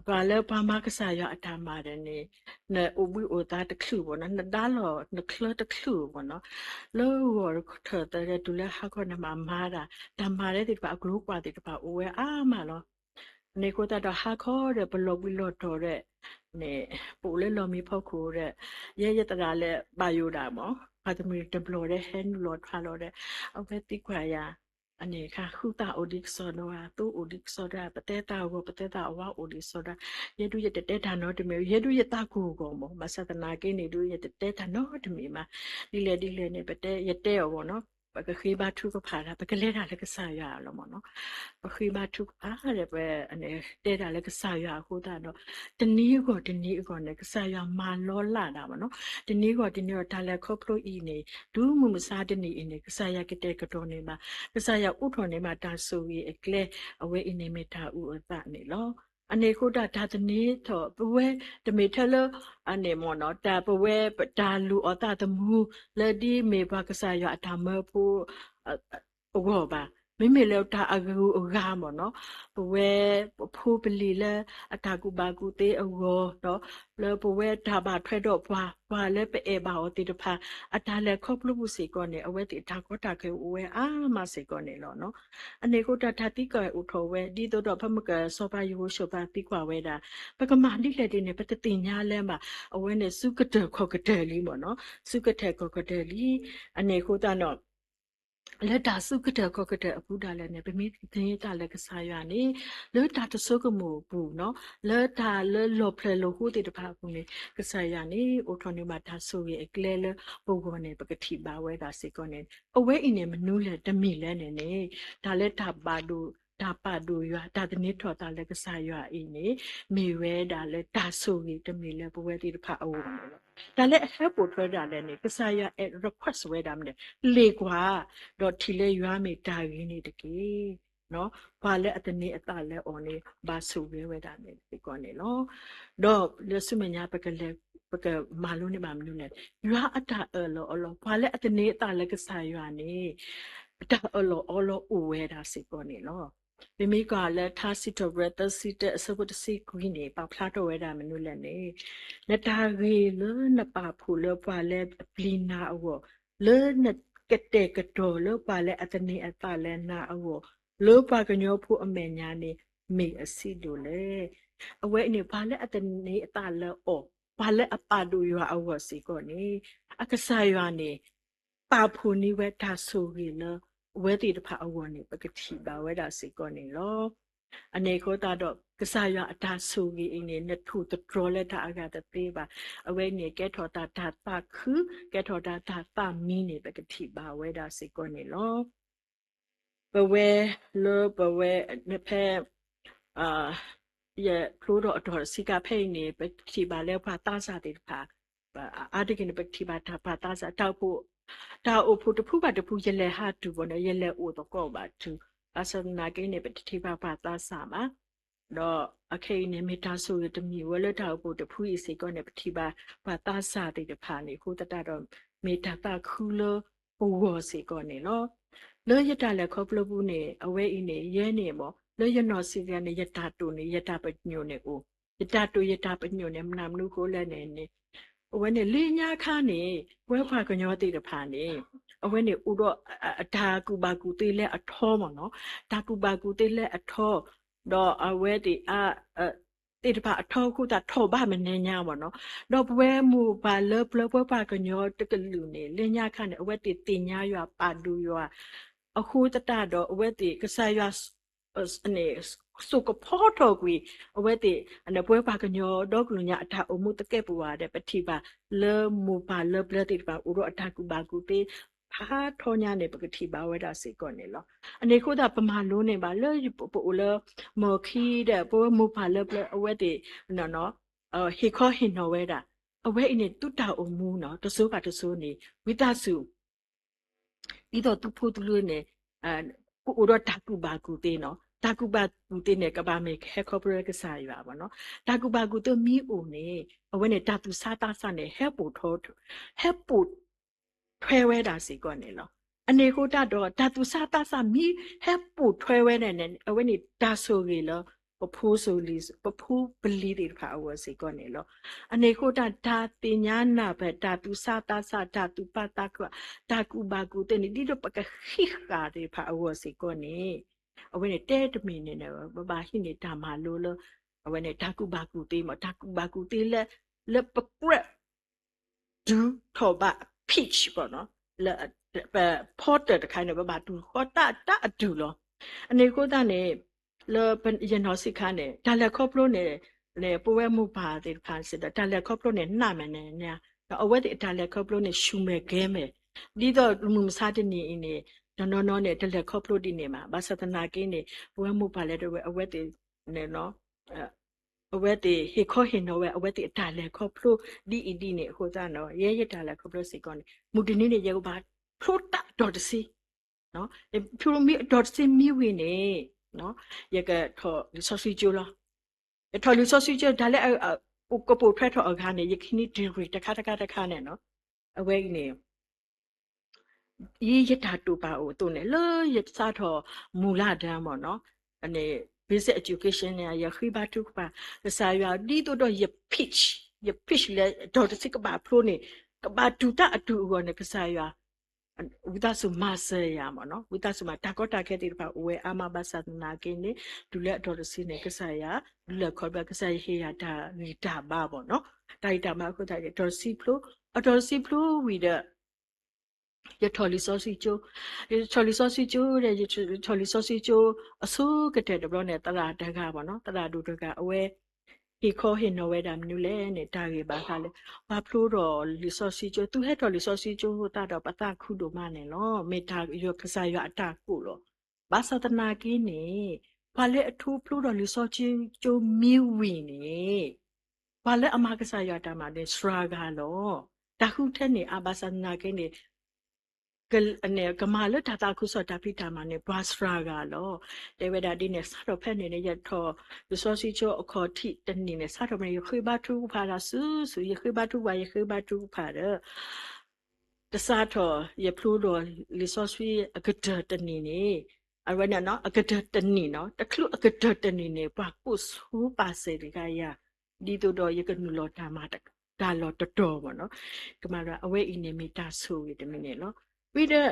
ပှၤလၢပှၤမၤကစၢ်ယွၤအတၢ်မၤဒီးန့ၣ် နအိၣ်ဘှံးအိၣ်သါတချုးမ့ၢ်နီၤ နဒါလီၤနချၢတချုးမ့ၢ်နီၤ လၢဂီၤထၢၣ်သၢဒီးတုၤလၢဟါခီန့ၣ် မၤမၤဒၣ် တၢ်မၤဒၣ်သ့ၣ်တဖၣ် အကျိၤကွၢ်သ့ၣ်တဖၣ်အိၣ်ဝဲအါမးလီၤ. န့ၣ်အဃိသတးဒီးဟါခီဒီး ပလီၤဘှံးလီၤတီၤဒီး န့ၣ် ပအိၣ်လၢလီၢ်မံဖီခိၣ်ဒီး ယဲယသရၣ်လၢဘၣ်ယိၣ်ဒၣ်မ့ၢ် ပှၤတမှံၤတဘျီဒီး ဟဲနုာ်လီၤထွါလီၤဒီး အဝဲသံကွၢ်ယၤ အန့ၣ်ခါ ဃုသၣ်အိၣ်ဒံးကစီဒီဧါ သိအိၣ်ဒံးကစီဒီဧါ ပတဲသးဂီၤ ပတဲသးအဝါအိၣ်ဒံးကစီဒီဧါ ယဲဒုးယတတဲတၢ်နီတမံၤ ယဲဒုးယသးကိၢ်ဂီၤမ့ၢ် ဘၣ်ဆၣ်သနာ်က့န့ၣ်ဒုး ယတတဲတၢ်နီတမံၤမး ဒ်လဲၣ်ဒ်လဲၣ်န့ၣ် ပတဲ ယတဲအီၤမ့ၢ်နီၤ ပကဃ့ဘါထုကဖၣ်တၢ် ပကလဲၤတၢ်လၢကစၢ်ယွၤလီၤမ့ၢ်နီၤ ပဃ့ဘါထုကဖၣ်ဒီး ပ တဲတၢ်လၢကစၢ်ယွၤအဃိသတးဒီး တနံၤအဂီၢ်တနံၤအဂီၢ်န့ၣ် ကစၢ်ယွၤမၤလီလၢ်ဒၣ်မ့ၢ်နီၤ တနံၤအဂီၢ်တနံၤအဂီၢ် တၢ်လဲၤခီဖျိအံၤန့ၣ် တုၤမုၢ်မဆါတနံၤအံၤန့ၣ် ကစၢ်ယွၤကတဲာ်ကတီၤန့ၢ်ဘၣ် ကစၢ်ယွၤအိးထီၣ်န့ၢ်ဘၣ်တၢ်ဆိၣ်ဂ့ၤအကျဲ အဝဲအံၤန့ၣ်မ့ၢ်တၢ်အုၣ်အသးန့ၣ်လီၤ. အန့ၣ်အဃိတၢ် တၢ်သန့ၤထီၣ် ပဝဲတမ့ၢ်ထဲလၢ အန့ၣ်မ့ၢ်နီၤ တၢ်ပဝဲတၢ်လူၤအီၣ်သးသမူ လၢဒ်မ့ၢ်ပှၤကစၢ်ယွၤအတၢ်မၢဖိ အဂီၢ်ဘၣ်. မ့မ့ၢ်လၢတၢ်အဂုၤအဂၤမ့ၢ်နီၤ ပဝဲပဖိပလံၤလၢအတၢ်ကူၣ်ဘၣ်ကူၣ်သ့အဂီၢ်ဒီး လၢပဝဲတၢ်ဘၣ်ထွဲဒီးပှၤ ပှၤလၢပအဲၣ်ဘၣ်အီၤသ့ၣ်တဖၣ် အတၢ်လဲၤခီဖျိပူၤစ့ၢ်ကီးန့ၣ် အဝဲသ့ၣ်အတၢ်ကီတၢ်ခဲအိၣ်ဝဲအါမးစ့ၢ်ကီးန့ၣ်လီၤ. အန့ၣ်အဃိတၢ် တၢ်သံကွၢ်အိၣ်ထီၣ်ဝဲ ဒ်သိးဒီးဖဲမုၢ်ကစီၤပၤယဟိၤၡဖးသံကွၢ်ဝဲဒၣ် ပကမၤဒ်လဲၣ်ဒ်န့ၣ် ပတသ့ၣ်ညါလၢၤဘၣ်. အဝဲန့ၣ် ဆူကတၢၢ်ခီၣ်ကတၢၢ်လံမ့ၢ်နီၤ ဆူကတၢၢ်ခီၣ်ကတၢၢ်လံ. အန့ၣ်အဃိသတးဒီး လၢတၢ်ဆူကတၢၢ်ခီၣ်ကတၢၢ်အပူၤဒၣ်လဲာ်န့ၣ် ပမ့ၢ်သန့ၤသးလၢကစၢ်ယွၤန့ၣ် လၢတၢ်တဆိကမိၣ်အပူၤနီၤ လၢတၢ်လၢလီၢ်ဖျၢၣ်လီၢ်ဃိသ့ၣ်တဖၣ်အပူၤန့ၣ် ကစၢ်ယွၤန့ၣ် အိၣ်ထီၣ်န့ၢ်ဘၣ်တၢ်ဆိၣ်ဂ့ၤအကျဲလၢပဂီၢ်န့ၣ် ပကထံၣ်ဘၣ်ဝဲဒၣ်စ့ၢ်ကီးန့ၣ် အဝဲအံၤန့ၣ် မနုၤလဲၣ်တမံၤလဲၣ်န့ၣ်န့ၣ် တၢ်လၢတၢ်ပာ်ဒိၣ် တၢ်ပာ်ဒိၣ်ယွၤ တၢ်သန့ၤထီၣ်သးလၢကစၢ်ယွၤအံၤန့ၣ် မ့ၢ်ဝဲဒၣ်လၢတၢ်ဆိၣ်ဂ့ၤတမံၤလၢပဝဲသ့ၣ်တဖၣ်အဂီၢ်န့ၣ်လီၤ. တၢ်လၢအဟဲပိာ်ထွဲဒၣ်လဲာ်န့ၣ် ကစၢ်ယွၤအဲၣ် request ဝဲဒၣ်မနုၤလဲၣ် လ့ၣ်ကွၢ် ဒီးထံၣ်လၢယွၤမ့ၢ်တၢ်ဂ့ၤန့ၣ်တက့ၢ်. ပှၤလၢအသန့ၤအသးလၢအီၤန့ၣ် ဘၣ်ဆိၣ်ဂ့ၤဝဲဒၣ်န့ၣ်စ့ၢ်ကီးန့ၣ်လီၤ. ဒီးလၢဆူမဲာ်ညါ ပကလဲၤ ပကမၤလိန့ၢ်ဘၣ်မနုၤလဲၣ်, ယွၤအတၢ်အၢၣ်လီၤအီလီၤ, ပှၤလၢအသန့ၤအသးလၢကစၢ်ယွၤန့ၣ် အတၢ်အၢၣ်လီၤအီလီၤအိၣ်ဝဲဒၣ်စ့ၢ်ကီးန့ၣ်လီၤ. ပမ့ၢ်ကွၢ်လၢထါစံးထီၣ်ပတြၢၤ သၢဆံတၢ အဆၢဖိတဆံခွံန့ၣ် ပာ်ဖျါထီၣ်ဝဲဒၣ်မနုၤလဲၣ်န့ၣ်, နတၢ်ဂ့ၤလၢနပာ်ဖှိၣ်လၢပှၤလၢအပျံၤနၤအဂီၢ်, လၢနကတဲာ်ကတီၤလၢပှၤလၢအသန့ၤအသးလၢနၤအဂီၢ်, လၢပှၤကညီဖိအမဲာ်ညါန့ၣ် မ့ၢ်အဆံးဒိၣ်လဲၣ်. အဝဲအံၤန့ၣ် ပှၤလၢအသန့ၤအသးလၢအီၤ, ပှၤလၢအပာ်ဒိၣ်ယွၤအဂီၢ်စ့ၢ်ကီးန့ၣ် အကစၢ်ယွၤန့ၣ် ပာ်ဖှိၣ်န့ၢ်ဝဲတၢ်ဆိၣ်ဂ့ၤလၢ အဝဲသ့ၣ်တဖၣ်အဂီၢ်န့ၣ် ပကထံၣ်ဘၣ်ဝဲဒၣ်စ့ၢ်ကီးန့ၣ်လီၤ. အန့ၣ်အဃိသတးဒီး ကစၢ်ယွၤအတၢ်ဆိၣ်ဂ့ၤအံၤန့ၣ် နထိၣ်သတြီၤလၢတၢ်အဂၤတသ့ဘၣ်. အဝဲန့ၣ်ကဲထီၣ်တၢ်တၢ်သးခု, ကဲထီၣ်တၢ်တၢ်သးမံန့ၣ် ပကထံၣ်ဘၣ်ဝဲဒၣ်စ့ၢ်ကီးန့ၣ်လီၤ. ပဝဲလၢပဝဲ ဖဲ ယဖျိထီၣ်အတီၢ်တဆံခါဖဲအံၤန့ၣ် ပထံၣ်ဘၣ်လၢပှၤသးစၢ်သ့ၣ်တဖၣ် အါတက့ၢ်န့ၣ် ပကထံၣ်ဘၣ်တၢ်ပှၤသးစၢ် တၢ်အိၣ်ဖှိၣ်တဖုဘၣ်တဖု ယလဲၤဟးတုၤဘၣ်န့ၣ် ယလဲၤအိၣ်သကိးဘၣ်တုၤ, ဘၣ်ဆၣ်သနာ်က့န့ၣ် ပတထံၣ်ဘၣ်ပှၤသးစၢ်ဘၣ်. ဒီးအခဲအံၤန့ၣ် မ့ၢ်တၢ်ဆိၣ်ဂ့ၤတမံၤဝဲလၢတၢ်အိၣ်ဖှိၣ်တဖုအံၤစ့ၢ်ကီးန့ၣ် ပထံၣ်ဘၣ်ပှၤသးစၢ်သ့ၣ်တဖၣ်န့ၣ် အဃိသတးဒီး မ့ၢ်တၢ်သးခုလၢပဂီၢ်စ့ၢ်ကီးန့ၣ်လီၤ. လၢယတၢ်လဲၤခီဖျိပူၤန့ၣ် အဝဲအံၤန့ၣ် ယဲန့ၣ်မ့ၢ် လၢယနီၢ်ဆံးတဂၤန့ၣ် ယတၢ်တိာ်န့ၣ် ယတၢ်ပညိၣ်န့ၣ်အိၣ်, ယတၢ်တိာ်ယတၢ်ပညိၣ်န့ၣ် မနုၤမနုၤအဃိလဲၣ်န့ၣ်န့ၣ် အဝဲန့ၣ်လၢညါခါန့ၣ် ပဝဲပှၤကညီသ့ၣ်တဖၣ်န့ၣ် အဝဲန့ၣ်အိၣ်ဒီး အတၢ်ကူၣ်ဘၣ်ကူၣ်သ့လၢအထီမ့ၢ်နီၤ, တၢ်ကူၣ်ဘၣ်ကူၣ်သ့လၢအထီ ဒီးအဝဲသ့ၣ် သ့ၣ်တဖၣ်အထီအဃိသတး ထီၣ်ဘၣ်မဲာ်ညါမ့ၢ်နီၤ, ဒီးပဝဲမိၢ်ပၢ်လၢပျၢၤပဝဲပှၤကညီတကလုာ်န့ၣ် လၢညါခါန့ၣ် အဝဲသ့ၣ်သ့ၣ်ညါယွၤပာ်ဒိၣ်ယွၤ အဃိသတးဒီး အဝဲသ့ၣ်ကစၢ်ယွၤ န့ၣ် စိာ်ကဖီထီၣ်ကွံာ် အဝဲသ့ၣ် ပဝဲပှၤကညီဒီကလုာ်ညါအတၢ်အိၣ်မူသကဲာ်ပဝးဒီး ပထံၣ်ဘၣ်လၢမိၢ်ပၢ်လၢပျၢၤသ့ၣ်တဖၣ် အိၣ်ဒီးအတၢ်ကူၣ်ဘၣ်ကူၣ်သ့ ဖးထီညါန့ၣ် ပကထံၣ်ဘၣ်ဝဲဒၣ်စ့ၢ်ကီးန့ၣ်လီၤ. အန့ၣ်အဃိသတး ပမၤလိန့ၢ်ဘၣ်လၢပအိၣ်လၢ မီၢ်ခံဒီး ပဝဲမိၢ်ပၢ်လၢပျၢၤ အဝဲသ့ၣ် ဟ့ၣ်ခီဟ့ၣ်နီၤဝဲဒၣ် အဝဲအံၤန့ၣ် သုတၢ်အိၣ်မူနီၤ တစိၤဘၣ်တစိၤန့ၣ် ဝံသးစူၤ ဒ်သိးသုဖိသုလံၤန့ၣ် ကအိၣ်ဒီးတၢ်ကူၣ်ဘၣ်ကူၣ်သ့နီၤ, တၢ်ကူၣ်ဘၣ်ကူၣ်သ့န့ၣ် ကဘၣ်မ့ၢ်ဟဲခီဖျိလၢကစၢ်ယွၤဘၣ်နီၤ, တၢ်ကူၣ်ဘၣ်ကူၣ်သ့မ့ၢ်အိၣ်န့ၣ် အဝဲန့ၣ် တၢ်သူၣ်ဆါသးဆါန့ၣ် ဟဲပိာ်ထီ ဟဲပိာ်ထွဲဝဲဒၣ်စ့ၢ်ကီးန့ၣ်လီၤ. အန့ၣ်အဃိသတးဒီး တၢ်သူၣ်ဆါသးဆါမ့ၢ်ဟဲပိာ်ထွဲဝဲဒၣ်န့ၣ် အဝဲန့ၣ်တၢ်ဆိၣ်ဂ့ၤလၢ ပဖိပလံၤသ့ၣ်တဖၣ်အဂီၢ်စ့ၢ်ကီးန့ၣ်လီၤ. အန့ၣ်အဃိသတး တၢ်သ့ၣ်ညါနၢ်ပၢၢ် တၢ်သူၣ်ဆါသးဆါ တၢ်သူၣ်ပာ်သးခွါ တၢ်ကူၣ်ဘၣ်ကူၣ်သ့န့ၣ် ဒ်သိးပကဟံးဃာ်သ့ၣ်တဖၣ်အဂီၢ်စ့ၢ်ကီးန့ၣ် အဝဲန့ၣ်တဲတမံၤန့ၣ် ပဘၣ်ဟံးန့ၢ်တၢ်မၤလိလၢ အဝဲန့ၣ် တၢ်ကူၣ်ဘၣ်ကူၣ်သ့မ့ၢ် တၢ်ကူၣ်ဘၣ်ကူၣ်သ့လၢ လၢပကြၢး တုၤထီၣ်ဘၣ် pitch ပေါ့နော်, လၢ ပ portal တခါန့ၣ် ပဘၣ်တုၤဃီတၢ်တၢ်အတုၤလီၤ. အန့ၣ်အဃိသတးန့ၣ် လၢယနီၢ်ဆံးခါန့ၣ် တၢ်လဲၤခီဖျိန့ၣ် ပဝဲမိၢ်ပၢ်သ့ၣ်တဖၣ်စ့ၢ်ဒီး တၢ်လဲၤခီဖျိန့ၣ် နးမဲာ်န့ၣ် အဝဲသ့ၣ်အတၢ်လဲၤခီဖျိန့ၣ် ဆူၣ်မဲာ်ကဲမဲာ်, ဒ်သိးမုၢ်မဆါတနံၤအံၤန့ၣ် တနီၤနီၤန့ၣ် တလဲၤခီဖျိဒ်န့ၣ်ဘၣ်. ဘၣ်ဆၣ်သနာ်က့န့ၣ် ပဝဲမိၢ်ပၢ်လဲၤတဝဲ အဝဲသ့ၣ်န့ၣ် အဝဲသ့ၣ်ဟ့ၣ်ခီဟ့ၣ်နီၤဝဲ အဝဲသ့ၣ်အတၢ်လဲၤခီဖျိဒ်အံၤဒ်န့ၣ်အဃိသတးနီၤ ယဲယတၢ်လဲၤခီဖျိစ့ၢ်ကီးန့ၣ် မုၢ်တနံၤန့ၣ် ယကဘၣ်ဖျိတၢ်အတီၤတဆံ, ဖျိမ့ၢ်အတီၤတဆံမ့ၢ်ဝံၤန့ၣ် ယကထီၣ်လံာ်စီဆှံကၠိလီၤ. ယထီၣ်လံာ်စီဆှံကၠိ တၢ်လၢ ကပိာ်ထွဲထီၣ်အဂၤန့ၣ် ယခံနံၤ degree တခါတခါတခါန့ၣ်နီၤ, အဝဲအံၤန့ၣ် ယတၢ်တိာ်ပာ်အိၣ်အသိးန့ၣ် လၢယစးထီၣ်မူလတန်းမ့ၢ်နီၤ, basic education န့ၣ် ယဃ့ဘါထုကဖၣ် ကစၢ်ယွၤ ဒ်သိးဒီးယ pitch, ယ pitch လၢ ဒီးတဆံးကဘၣ်ဖျိန့ၣ် ကဘၣ်တူၢ်တၢ်အတူၢ်အဂီၢ်န့ၣ် ကစၢ်ယွၤ ဝံသးစူၤမၤစၢၤယၤမ့ၢ်နီၤ, ဝံသးစူၤမၤ တၢ်ကီတၢ်ခဲသ့ၣ်တဖၣ်အိၣ်ဝဲအါမး ဘၣ်ဆၣ်သနာ်က့န့ၣ် တုၤလၢအတီၤတဆံန့ၣ် ကစၢ်ယွၤ ဒုးလဲၤခီဖျိ ကစၢ်ယွၤဟ့ၣ်ယၤတၢ်ဂံၢ်တၢ်ဘါမ့ၢ်နီၤ, တၢ်ဂံၢ်တၢ်ဘါအဃိသတးန့ၣ် အတီၤတဆံဖျိ, အတီၤတဆံဖျိဝံၤဒီး ယထီၣ်လံာ်စီဆှံကၠိ, ယထီၣ်လံာ်စီဆှံကၠိဒီး ယထီၣ်လံာ်စီဆှံကၠိ အဆိကတၢၢ်တဘျီန့ၣ် သရၣ်တဂၤမ့ၢ်နီၤ, သရၣ်ဒိၣ်တဂၤ အဝဲ ဟ့ၣ်ခီဟ့ၣ်နီၤဝဲဒၣ်မနုၤလဲၣ်န့ၣ် တၢ်ဂ့ၢ်ဘၣ်ဃးလၢ ပှၤဖျိထီၣ်လံာ်စီဆှံကၠိ, သုဟဲထီၣ်လံာ်စီဆှံကၠိအဃိသတးဒီး ပသးခုဒိၣ်မးန့ၣ်လီၤ. မ့ၢ်တၢ်ကစၢ်ယွၤအတၢ်ကိးလီၤ. ဘၣ်ဆၣ်သနာ်က့န့ၣ် ပှၤလၢအထူဖျိထီၣ်လံာ်စီဆှံကၠိမ့ၢ်ဝံၤန့ၣ် ပှၤလၢအမၤကစၢ်ယွၤတၢ်မၤန့ၣ် စှၤဂၤလီၤ. တၢ်ဃုထၢန့ၢ်အါ ဘၣ်ဆၣ်သနာ်က့န့ၣ် ကမၤလၢတၢ်သးခုကစီၣ်တၢ်ဖံးတၢ်မၤန့ၣ် ပှၤစှၤဂၤလီၤ. တဲဝဲဒၣ်ဒ်န့ၣ် စးထီၣ်ဖဲန့ၣ်န့ၣ် ယထီၣ်လံာ်စီဆှံကၠိအခီၣ်ထံးတနံၣ်န့ၣ် စးထီၣ်ဖဲန့ၣ် ယဃ့ဘါထုကဖၣ်တၢ်စုာ်စုာ်, ယဃ့ဘါထုကဖၣ် ယဃ့ဘါထုကဖၣ်ဒီး တစးထီၣ် ယဖျိထီၣ်လံာ်စီဆှံအကတၢၢ်တနံၣ်န့ၣ်, အဝဲန့ၣ် အကတၢၢ်တနံၣ်နီၤ, တချုးအကတၢၢ်တနံၣ်န့ၣ် ပှၤကိးဆိပာ်စၢၤတဂၤယၤ, ဒ်သိးဒီးယကနုာ်လီၤတၢ်မၤတၢ်လီၢ်တတီၤမ့ၢ်နီၤ. ကမၤလၢအဝဲအံၤန့ၣ်မ့ၢ်တၢ်ဆိၣ်ဂ့ၤတမံၤန့ၣ်လီၤ. ဝံၤဒီး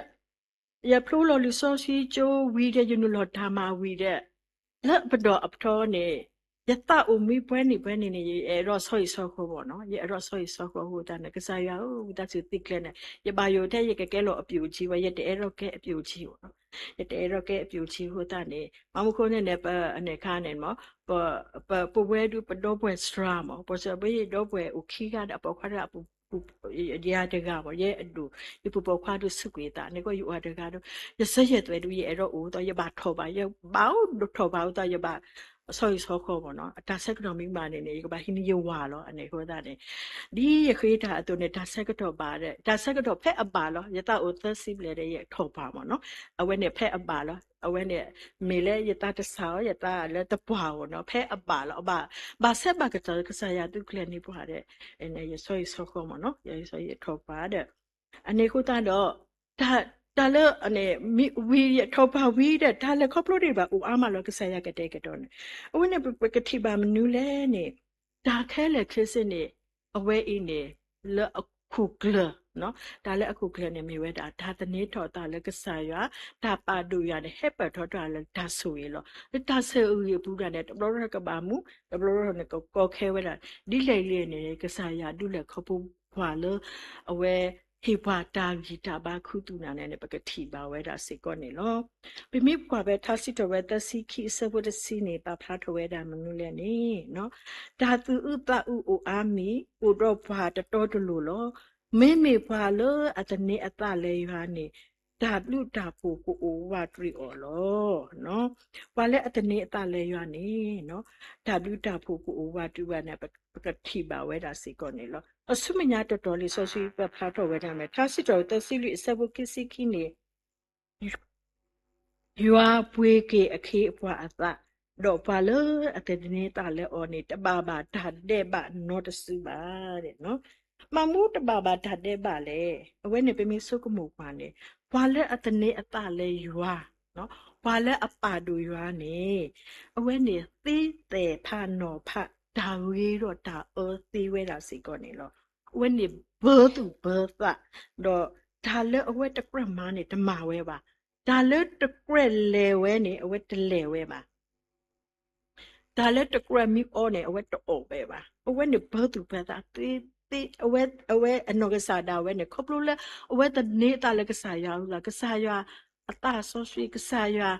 ယဖျိလီၤလံာ်စီဆှံကၠိဝံၤဒီး ယနုာ်လီၤတၢ်မၤဝံၤဒီး လၢပဒီၣ်အပတီၢ်န့ၣ် ယသးအိၣ်မံပှဲၤနံၣ်ပှဲၤနံၣ်န့ၣ် ယအဲၣ်ဒိးဆီဟံၣ်ဆီဃီမ့ၢ်နီၤ, ယအဲၣ်ဒိးဆီဟံၣ်ဆီဃီအဃိသတးန့ၣ် ကစၢ်ယွၤဧၢ ဝံသးစူၤသုကျဲၤန့ၣ် ယဘၣ်ယိၣ်ထဲယကကဲလီၤအပျိၣ်အဆံဘၣ်, ယတအဲၣ်ဒိးကဲအပျိၣ်အဆံဘၣ်နီၤ, ယတအဲၣ်ဒိးကဲအပျိၣ်အဆံအဃိသတးန့ၣ် မ့မူခိၣ်န့ၣ်န့ၣ် ပ အန့ၣ်ခါန့ၣ်မ့ၢ် ပဝဲဒုးပဒီပုၢ်ဝဲၢ်စှၤမ့ၢ် ပဒီပုၢ်ဝဲၢ်အိၣ်ခံဂၤဒီး ပိာ်ခွါဒီး ယၤတဂၤမ့ၢ် ယအဲၣ်ဒိး ယပူၤပိာ်ခွါဒုးစူးကွံာ်အသးန့ၣ်ကီး ယအိၣ်အတဂၤဒီး ယစၢၤယဲၢ်သွဲၣ်ဒုး ယအဲၣ်ဒိးအိၣ်သီး ယဘၣ်ထီၣ်ဘၣ် ယဘၣ်အိၣ်ဒိးထီၣ်ဘၣ်အိၣ်သီး ယဘၣ်ဆီဟံၣ်ဆီဃီမ့ၢ်နီၤ, အတၢ်ဆၢကတီၢ်မ့ၢ်ဘၣ်န့ၣ်န့ၣ် ယကဘၣ်ဟံးန့ၢ်ယဝၤလီၤ. အန့ၣ်အဃိသတးန့ၣ် ဒ်ယဃ့တၢ်အသိးန့ၣ် တၢ်ဆၢကတီၢ်ဘၣ်ဒီး တၢ်ဆၢကတီၢ်ဖဲအဘၣ်လီၤ. ယသးအိၣ်သၢဆံဘျဲၣ်ဒီး ယထီၣ်ပှၢ်မ့ၢ်နီၤ, အဝဲန့ၣ်ဖဲအဘၣ်လီၤ. အဝဲန့ၣ် မ့ၢ်လၢယသးတဆါအီၤ ယသးလၢတပှၢ်အီၤနီၤ, ဖဲအဘၣ်လီၤ. ဘၣ်ဆၢဘၣ်ကစၢ် ကစၢ်ယွၤသုကျဲၤန့ၢ်ပှၤဒီး ယဆီဟံၣ်ဆီဃီမ့ၢ်နီၤ, ယဆီဟံၣ်ထီၣ်ပှၢ်ဒီး အန့ၣ်အဃိသတးဒီး တၢ်လၢ ဝံၤယထီၣ်ပှၢ်ဝံၤဒီး တၢ်လဲၤခီဖျိဒံးဘၣ်အိၣ်အါမးလီၤ ကစၢ်ယွၤကတဲာ်ကတီၤန့ၣ်, အဝဲန့ၣ် ပကထံၣ်ဘၣ်မနုၤလဲၣ်န့ၣ်, တၢ်ခဲလၢာ်ခဲဆ့န့ၣ် အဝဲအံၤန့ၣ် လၢအခိၣ်ကျၢၢ်, တၢ်လၢအခိၣ်ကျၢၢ်န့ၣ်မ့ၢ်ဝဲဒၣ် တၢ်သန့ၤထီၣ်အသးလၢကစၢ်ယွၤ, တၢ်ပာ်ဒိၣ်ယွၤန့ၣ် ဟဲပၢၢ်ထီၣ်တၢ်လၢတၢ်ဆိၣ်ဂ့ၤလီၤ. လၢတၢ်ဆိၣ်ဂ့ၤအပူၤဒၣ်န့ၣ် တဘျီဘျီကဘၣ်မူ, တဘျီဘျီန့ၣ်ကကီခဲဝဲဒၣ်, ဒ်လဲၣ်ဒ်လဲၣ်န့ၣ် ကစၢ်ယွၤဒုးလဲၤခီဖျိပှၤလၢ အဝဲ ဟ့ၣ်ပှၤတၢ်ဂံၢ်တၢ်ဘါခူသူၣ်နၤန့ၣ်န့ၣ် ပကထံၣ်ဘၣ်ဝဲဒၣ်စ့ၢ်ကီးန့ၣ်လီၤ. ပမ့ၢ်ကွၢ်ဖဲထါစံးထီၣ်ပတြၢၤသၢဆံခံအဆၢဖိတဆံန့ၣ် ပာ်ဖျါထီၣ်ဝဲဒၣ်မနုၤလဲၣ်န့ၣ်, တၢ်သူၣ်အုးသးအုးအိၣ်အါမံၤ အိၣ်ဒီးပှၤတတီတလိၤလီၤ. မ့မ့ၢ်ပှၤလၢအသန့ၤအသးလၢယွၤန့ၣ် တၢ်ဘျုးတၢ်ဖှိၣ်ကအိၣ်ဝးတရံးအီၤလီၤ. ပှၤလၢအသန့ၤအသးလၢယွၤန့ၣ် တၢ်ဘျုးတၢ်ဖှိၣ်ကအိၣ်ဝးတရံးဘၣ်န့ၣ် ပကထံၣ်ဘၣ်ဝဲဒၣ်စ့ၢ်ကီးန့ၣ်လီၤ. အဆူမဲာ်ညါတတီၤလံာ်စီဆှံပာ်ဖျါထီၣ်ဝဲဒၣ်မ့ၢ် ထါစံးထီၣ်ပတြၢၤသၢဆံလွံၢ်အဆၢဖိခံဆံခံန့ၣ် ယွၤပှ့ၤက့ၤအခ့အပှၤအသး, ဒီးပှၤလၢအသန့ၤသးလၢအီၤန့ၣ် တဘၣ်ဘၣ်တၢ်ဒဲးဘးနီတစုဘၣ်. မ့ၢ်မနုၤတဘၣ်ဘၣ်တၢ်ဒဲးဘးလဲၣ်. အဝဲန့ၣ်ပမ့ၢ်ဆိကမိၣ်ကွၢ်န့ၣ် ပှၤလၢအသန့ၤအသးလၢယွၤ, ပှၤလၢအပာ်ဒိၣ်ယွၤန့ၣ် အဝဲန့ၣ်သ့သဲးဖးနီၤဖး တၢ်ဂ့ၤဒီးတၢ်အၢသ့ဝဲဒၣ်စ့ၢ်ကီးန့ၣ်လီၤ. အဝဲန့ၣ်ဘၢသူၣ်ဘၢသး, ဒီးတၢ်လၢအဝဲတကြၢးမၤန့ၣ် တမၤဝဲဘၣ်. တၢ်လၢတကြၢးလဲၤဝဲန့ၣ် အဝဲတလဲၤဝဲဘၣ်. တၢ်လၢတကြၢးမ့ၢ်အီၣ်န့ၣ် အဝဲတအီၣ်ဝဲဘၣ်. အဝဲန့ၣ်ဘၢသူၣ်ဘၢသးသ့, အဝဲအနီၢ်ကစၢ်ဒၣ်ဝဲန့ၣ် ခီဖျိလၢ အဝဲသန့ၤအသးလၢကစၢ်ယွၤအဃိသတး ကစၢ်ယွၤအသးစီဆှံ ကစၢ်ယွၤ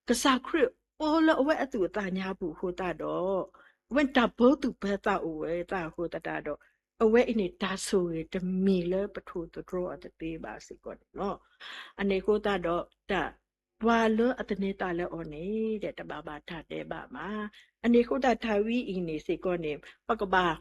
ကစၢ်ခရံာ်အိၣ်လၢအဝဲအသူၣ်အသးညါပူၤအဃိသတးဒီး အဝဲန့ၣ်တၢ်ဘၢသူၣ်ဘၢသးအိၣ်ဝဲသးအဃိသတးဒီး အဝဲအံၤန့ၣ်တၢ်ဆိၣ်ဂ့ၤတမံၤလၢပထိၣ်သတြီၤအီၤတသ့ဘၣ်စ့ၢ်ကီးန့ၣ်လီၤ. အန့ၣ်အဃိသတးဒီး တၢ် ပှၤလၢအသန့ၤသးလၢအီၤန့ၣ် တဘၣ်ဘၣ်တၢ်ဒဲးဘးဘၣ်. အန့ၣ်အဃိသတးတၢ်ဝဲအံၤန့ၣ်စ့ၢ်ကီးန့ၣ် ပကဘၣ်